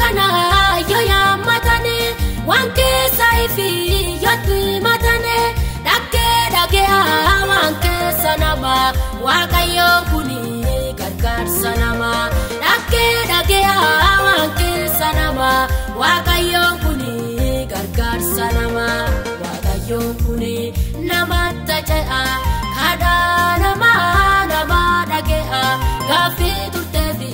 Kana yoo yaammatane waan keessa ifi yoo himatane dhaggee dhage'a waan keessa nama Waaqayyoon kuni gargaarsa nama dhaggee dhage'a waan keessa nama Waaqayyoon kuni gargaarsa nama Waaqayyoon kuni nama taja'a kadhaa nama nama dhage'a gaaffii turtee fi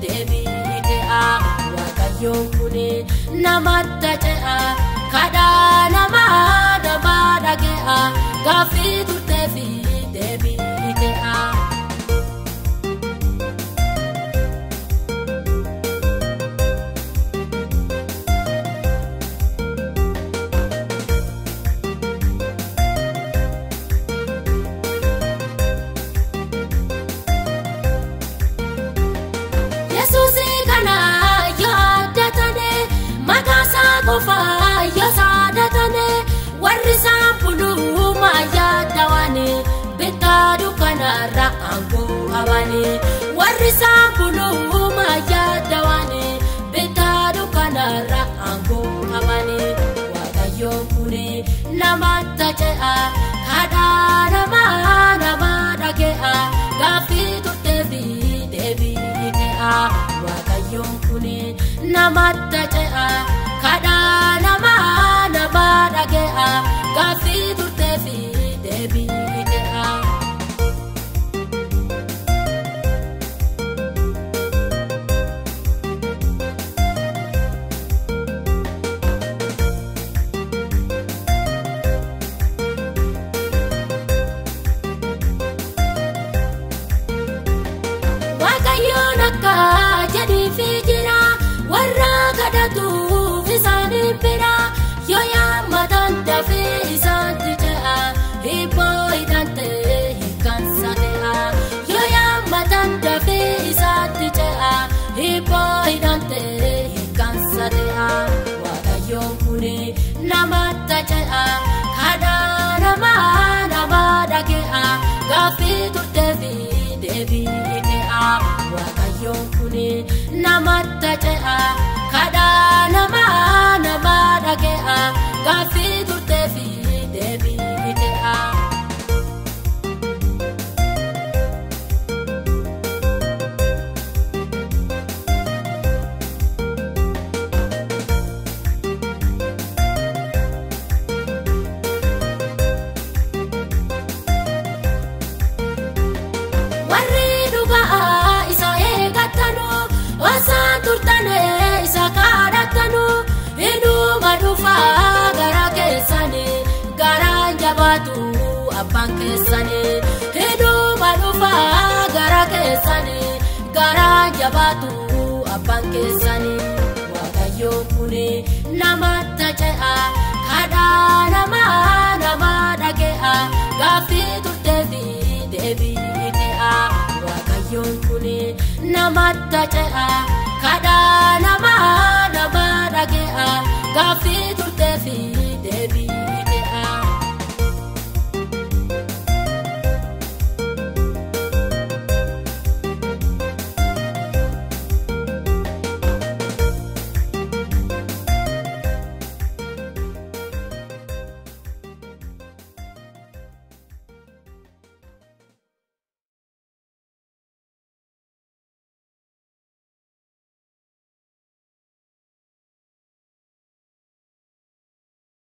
deebii ta'aa. Waaqayyoon kuni nama taja'a kadhaa nama nama dhage'a gaaffii turtee fi deebii ta'aa. Yesuus kana yoo addatane maqaa isaa qofaa yoo saadatane warri isaan bulumaa yaadawane bittaa dukkanarra aangoo qabane warri isaan bulumaa yaadawane bittaa dukkanarra aangoo qabane Waaqayyoon kuni nama taja'a kadhaa nama nama dhage'a gaaffii turtee fi deebii ta'aa. Waaqayyoon kuni nama taja'a kadhaa nama nama dhage'a gaaffii turtee fi deebii ta'aa. Waaqayyoon akka jedhiifi jira warra kadhatuuf isaaniin bira yoo yaammatan dafee isaanitti ce'a hibboo hidhantee hiikkansa ta'aa yoo yaammatan dafee isaanitti ce'a hibboo hidhantee hiikkansa ta'aa. Waaqayyoon kuni nama taja'a kadhaa nama nama dhage'a gaaffii turtee fi deebii ta'aa. Waaqayyoon kuni nama taja'a kadhaa nama nama dhage'a gaaffii turtee fi deebii ta'aa. Warri dhugaa isa eeggatanu osoo turtane isa kadhatanu inuma dhufaa gara keessanii garaan jabaatu abbaan keessanii inuma dhufaa gara keessanii garaan jabaatu abbaan keessanii. Waaqayyoon kuni nama taja'a kadhaa nama nama dhage'a gaaffii turtee fi deebii ta'aa. Waaqayyoon kuni nama taja'a kadhaa nama